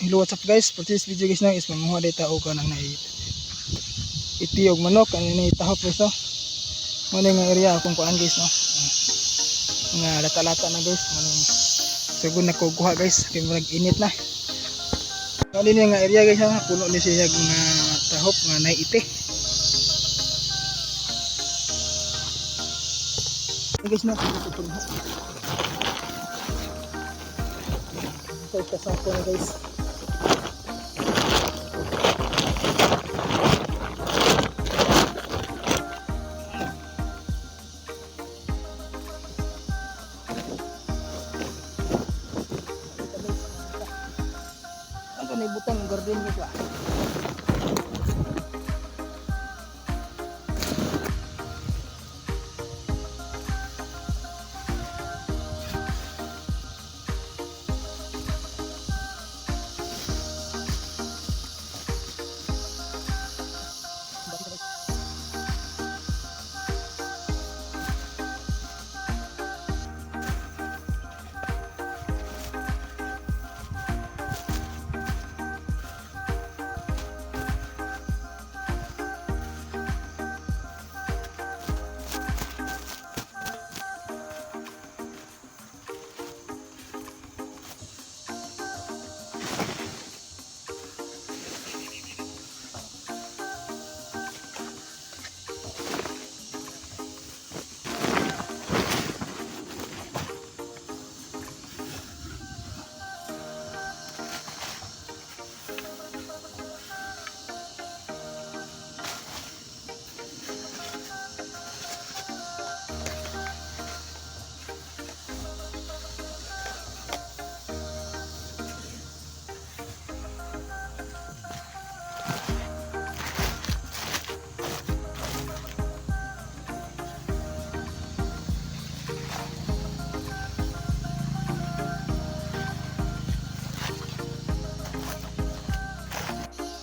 Hello, what's up, guys? For this video, guys, na is manguha day ta og kanang na iti og manok ano ni tahop, guys, no. Mo ni nga area akong kuan, guys, no. Nga lata-lata na, guys, mo ni sugod na ko kuha, guys, kay murag init na. Mo ni nga area, guys, no, puno ni siya nga tahop nga nay iti. Guys, no, ito kasako na, guys. Ang kanay butang ng garden, guys, ba?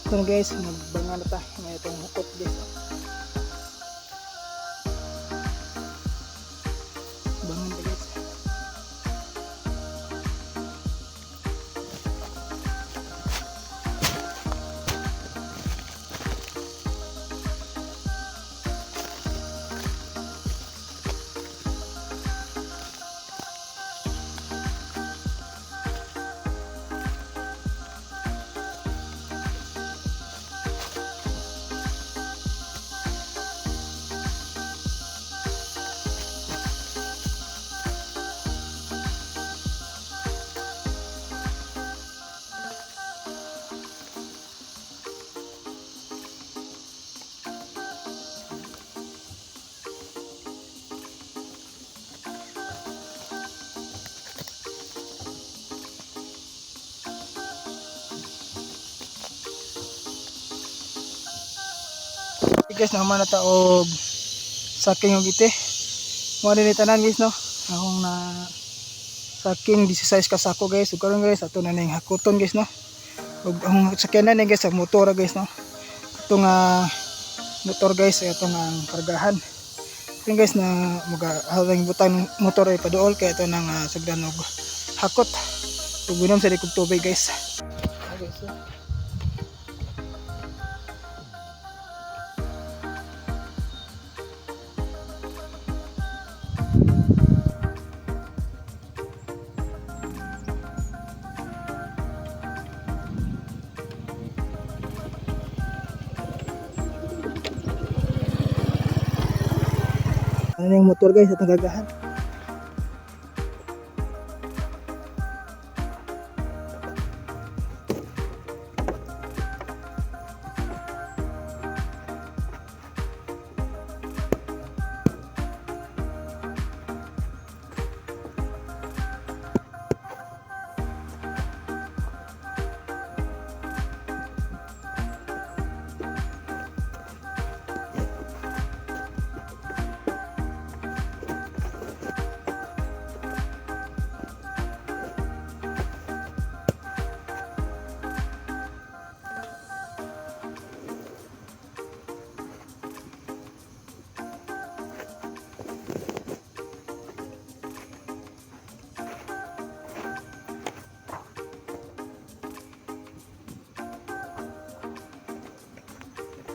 Ito na, guys, magbanga na ta. May itong hukot, guys. Bangan ta, guys. Okay, guys, naman na ta og saking og ite. Mo ni tanan, guys, no. Akong na saking 16 ka sako, guys. Ug karon, guys, ato na ning hakuton, guys, no. Ug ang sakyanan ni, guys, sa motor, guys, no. Ito nga motor, guys, ay ato nga ang kargahan. Karon, guys, na muga harang butang ng motor ay paduol kay ato nang sugdan og hakot. Ug unom sa likod tubig, guys. Okay, so ano yung motor, guys, atong gagahan.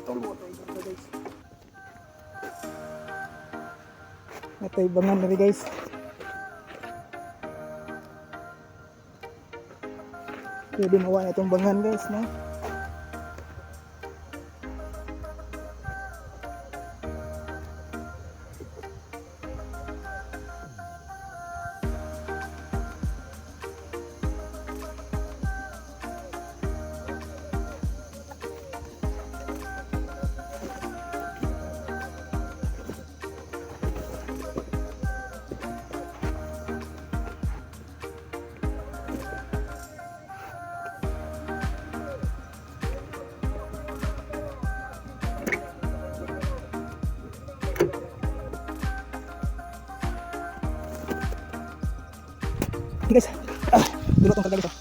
Tulo to ito, guys. Natay bangan na rin, guys. Pwede mawa na itong bangan, guys, no? Okay, guys. Ah, dulo tong karga, guys. Oh.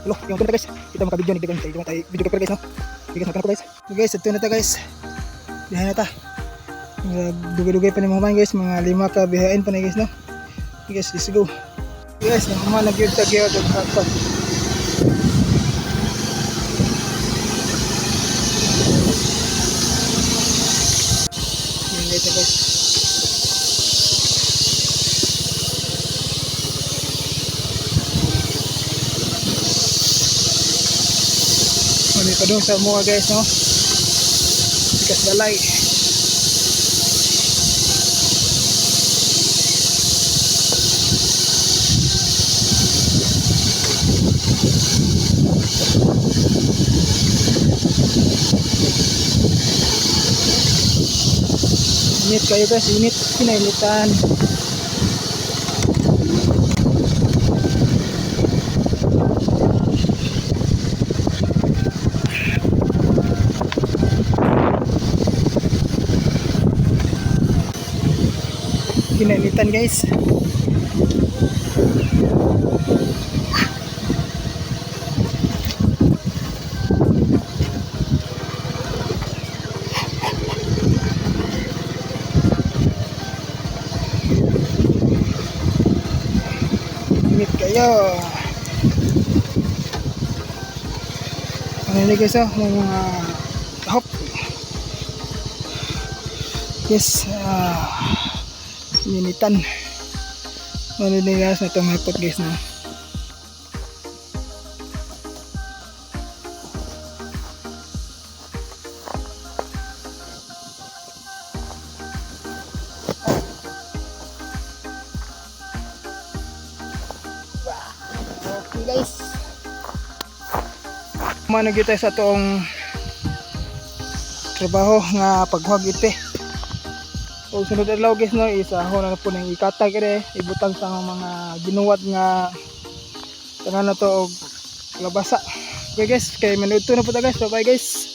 Dulo, yung tunay guys. Kita maka-video ni dagan tayo tayo video guys, no. Okay, guys, magkano ko, guys. Okay, guys, ito na ta, guys. Biyahe na ta. Dugay-dugay pa ni mga man, guys, mga lima ka biyahein pa ni, guys, no. Okay, guys, let's go. Guys, naman nagyud ta gyud og hapon. Yan dito, guys. Mali pa doon sa mukha, guys, no? Sikas balay. Init kayo, guys, init. Pinainitan. Pinainitan, guys. Init kayo. Ano yun, guys, oh, may mga hop. Yes, initan. Ano yun, guys, na itong hapot, guys, no? Okay, guys. Mano gyud tayo sa atong trabaho nga paghuwag ite. Og sunod adlaw, guys, no, is ako na po nang ikatag ere ibutang sa mga ginuwat nga tangan na to og kalabasa. Okay, guys, kay manuod na po ta, guys. Bye bye, guys.